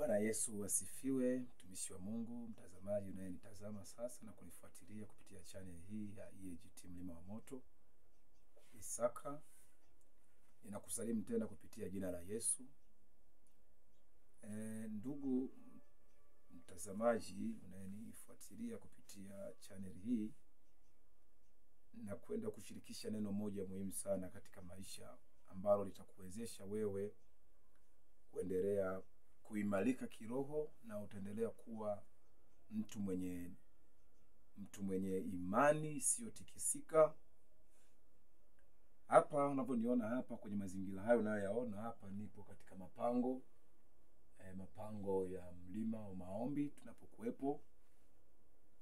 Bwana Yesu asifiwe, mtumishi wa Mungu, mtazamaji unayenitazama sasa na kunifuatilia kupitia channel hii ya EAGT Mlima wa Moto Isaka. Ninakusalimu tena kupitia jina la Yesu. Ndugu mtazamaji unayenifuatilia kupitia channel hii, na kwenda kushirikisha neno moja muhimu sana katika maisha ambalo litakuwezesha wewe kuendelea kuimarika kiroho na utaendelea kuwa mtu mwenye imani isiyotikisika. Hapa unavyoniona hapa kwenye mazingira hayo unayoyaona hapa, nipo katika mapango mapango ya mlima wa maombi tunapokuwepo.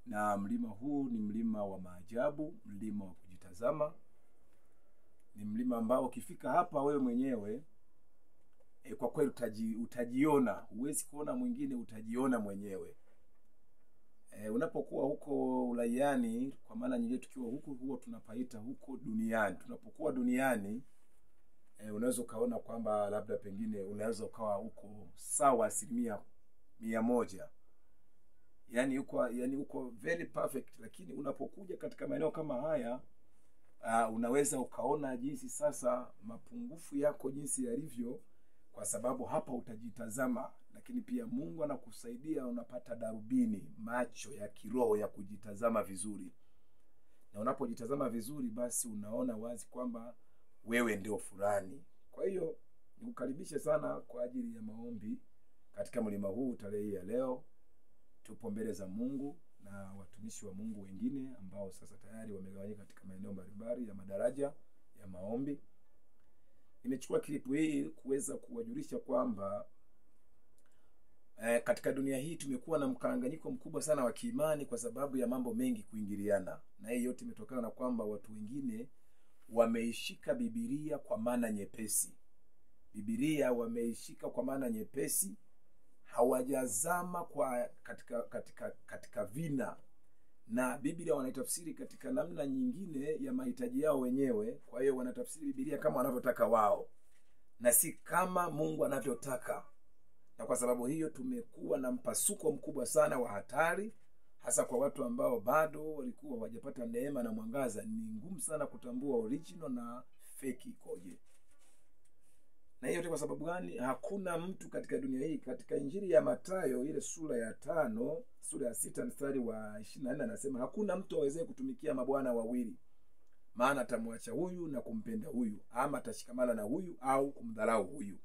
Na mlima huu ni mlima wa maajabu, mlima wa kujitazama. Ni mlima ambao ukifika hapa wewe mwenyewe kwa kweli utajiona, huwezi kuona mwingine, utajiona mwenyewe. Unapokuwa huko ulaiani, kwa maana nyingine tukiwa huko huwa tunapaita huko duniani. Tunapokuwa duniani unaweza ukaona kwamba labda pengine unaweza ukawa huko sawa 100%. Yaani uko very perfect, lakini unapokuja katika maeneo kama haya unaweza ukaona jinsi sasa mapungufu yako jinsi yalivyo, kwa sababu hapa utajitazama. Lakini pia Mungu anakusaidia, unapata darubini, macho ya kiroho ya kujitazama vizuri. Na unapojitazama vizuri, basi unaona wazi kwamba wewe ndio fulani. Kwa hiyo nikukaribishe sana kwa ajili ya maombi katika mlima huu tarehe hii ya leo. Tupo mbele za Mungu na watumishi wa Mungu wengine ambao sasa tayari wamegawanyika katika maeneo mbalimbali ya madaraja ya maombi. Nimechukua klipu hii kuweza kuwajulisha kwamba katika dunia hii tumekuwa na mkanganyiko mkubwa sana wa kiimani kwa sababu ya mambo mengi kuingiliana. Na hii yote imetokana na kwamba watu wengine wameishika Biblia kwa maana nyepesi. Biblia wameishika kwa maana nyepesi, hawajazama kwa katika vina, na Biblia wanaitafsiri katika namna nyingine ya mahitaji yao wenyewe. Kwa hiyo wanatafsiri Biblia kama wanavyotaka wao na si kama Mungu anavyotaka. Na kwa sababu hiyo tumekuwa na mpasuko mkubwa sana wa hatari, hasa kwa watu ambao bado walikuwa hawajapata neema na mwangaza. Ni ngumu sana kutambua original na fake ikoje. Na hiyo kwa sababu gani? Hakuna mtu katika dunia hii. Katika Injili ya Mathayo ile sura ya 5, sura ya 6 mstari wa 24 anasema hakuna mtu awezaye kutumikia mabwana wawili, maana atamwacha huyu na kumpenda huyu, ama atashikamana na huyu au kumdharau huyu.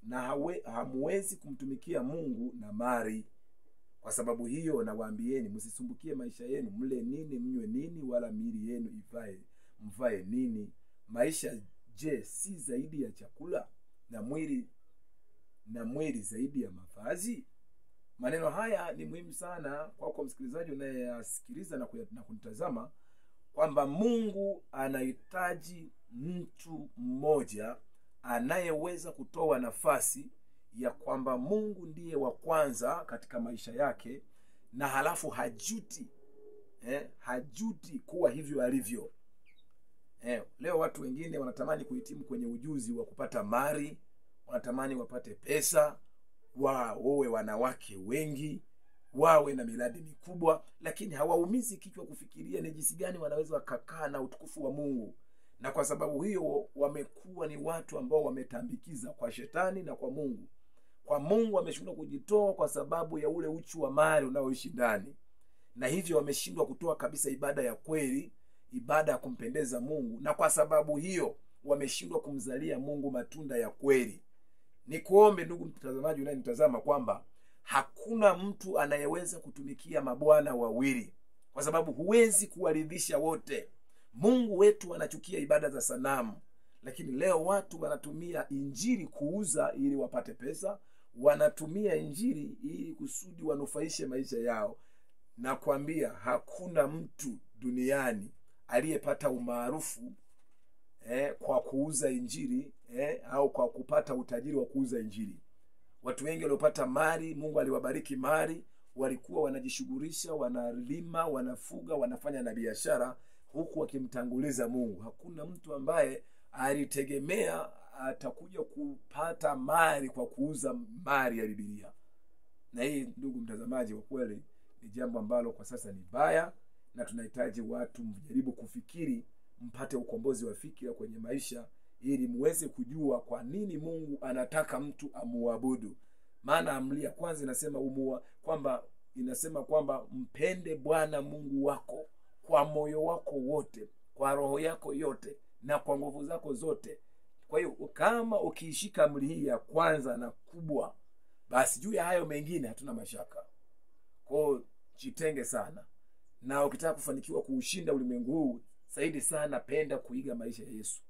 Na hamwezi kumtumikia Mungu na mali. Kwa sababu hiyo nawaambieni, msisumbukie maisha yenu, mle nini, mnywe nini, wala miili yenu mvae nini. Maisha je, si zaidi ya chakula, na mwili zaidi ya mavazi? Maneno haya ni muhimu sana kwako msikilizaji unayesikiliza na kunitazama, kwamba Mungu anahitaji mtu mmoja anayeweza kutoa nafasi ya kwamba Mungu ndiye wa kwanza katika maisha yake, na halafu hajuti, hajuti kuwa hivyo alivyo. Leo watu wengine wanatamani kuhitimu kwenye ujuzi wa kupata mali, wanatamani wapate pesa, waoe wanawake wengi, wawe na miradi mikubwa, lakini hawaumizi kichwa kufikiria ni jinsi gani wanaweza wakakaa na utukufu wa Mungu. Na kwa sababu hiyo wamekuwa ni watu ambao wametambikiza kwa shetani na kwa Mungu. Kwa Mungu wameshindwa kujitoa kwa sababu ya ule uchu wa mali unaoishi ndani. Na hivyo wameshindwa kutoa kabisa ibada ya kweli, ibada ya kumpendeza Mungu. Na kwa sababu hiyo wameshindwa kumzalia Mungu matunda ya kweli. Nikuombe ndugu mtazamaji unayenitazama kwamba hakuna mtu anayeweza kutumikia mabwana wawili, kwa sababu huwezi kuwaridhisha wote. Mungu wetu anachukia ibada za sanamu, lakini leo watu wanatumia injili kuuza ili wapate pesa, wanatumia injili ili kusudi wanufaishe maisha yao. Na kuambia hakuna mtu duniani aliyepata umaarufu kwa kuuza injili au kwa kupata utajiri wa kuuza injili. Watu wengi waliopata mali, Mungu aliwabariki mali, walikuwa wanajishughulisha, wanalima, wanafuga, wanafanya na biashara, huku wakimtanguliza Mungu. Hakuna mtu ambaye alitegemea atakuja kupata mali kwa kuuza mali ya Biblia. Na hii, ndugu mtazamaji, kwa kweli ni jambo ambalo kwa sasa ni baya, na tunahitaji watu mjaribu kufikiri, mpate ukombozi wa fikira kwenye maisha, ili muweze kujua kwa nini Mungu anataka mtu amuabudu. Maana amri ya kwanza inasema kwamba mpende Bwana Mungu wako kwa moyo wako wote, kwa roho yako yote, na kwa nguvu zako zote. Kwa hiyo kama ukiishika amri hii ya kwanza na kubwa, basi juu ya hayo mengine hatuna mashaka. Kwa hiyo jitenge sana, na ukitaka kufanikiwa kuushinda ulimwengu huu zaidi sana, penda kuiga maisha ya Yesu.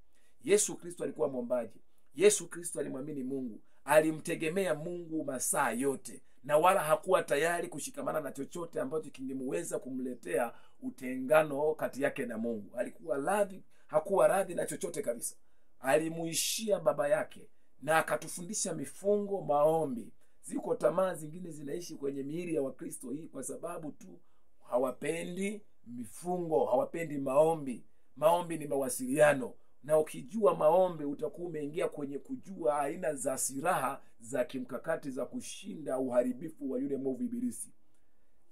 Yesu Kristo alikuwa mwombaji. Yesu Kristo alimwamini Mungu, alimtegemea Mungu masaa yote, na wala hakuwa tayari kushikamana na chochote ambacho kingemweza kumletea utengano kati yake na Mungu. Hakuwa radhi na chochote kabisa. Alimuishia baba yake na akatufundisha mifungo, maombi. Ziko tamaa zingine zinaishi kwenye miili ya Wakristo hii kwa sababu tu hawapendi mifungo, hawapendi maombi. Maombi ni mawasiliano, na ukijua maombi utakuwa umeingia kwenye kujua aina za silaha za kimkakati za kushinda uharibifu wa yule mwovu ibilisi.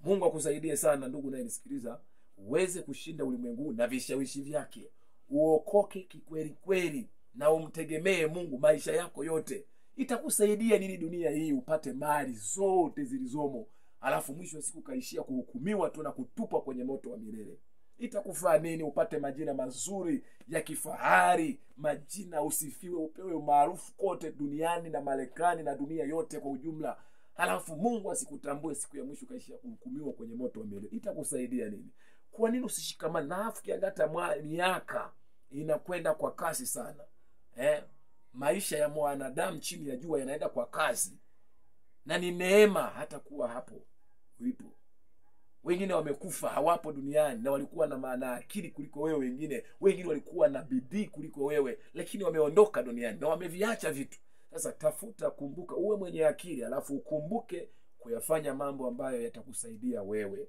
Mungu akusaidie sana ndugu unayenisikiliza, uweze kushinda ulimwengu na vishawishi vyake, uokoke kikweli kweli na umtegemee Mungu maisha yako yote. Itakusaidia nini dunia hii upate mali zote zilizomo, alafu mwisho wa siku kaishia kuhukumiwa tu na kutupwa kwenye moto wa milele? Itakufaa nini upate majina mazuri ya kifahari, majina usifiwe, upewe umaarufu kote duniani na Marekani na dunia yote kwa ujumla, halafu Mungu asikutambue siku ya mwisho kaishia kuhukumiwa kwenye moto wa milele? Itakusaidia nini? Kwa nini usishikamane? Na afu kiangata miaka inakwenda kwa kasi sana. Maisha ya mwanadamu chini ya jua yanaenda kwa kasi, na ni neema hata kuwa hapo ulipo. Wengine wamekufa hawapo duniani na walikuwa na maana akili kuliko wewe, wengine walikuwa na bidii kuliko wewe, lakini wameondoka duniani na wameviacha vitu. Sasa tafuta, kumbuka, uwe mwenye akili, alafu ukumbuke kuyafanya mambo ambayo yatakusaidia wewe.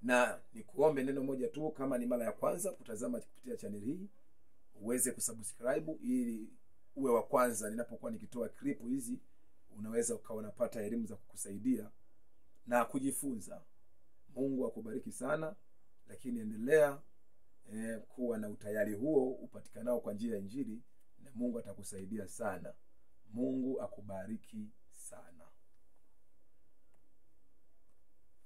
Na nikuombe neno moja tu, kama ni mara ya kwanza kutazama kupitia channel hii, uweze kusubscribe ili uwe wa kwanza ninapokuwa nikitoa clip hizi, unaweza ukawa unapata elimu za kukusaidia na kujifunza. Mungu akubariki sana, lakini endelea kuwa na utayari huo upatikanao kwa njia ya Injili, na Mungu atakusaidia sana. Mungu akubariki sana.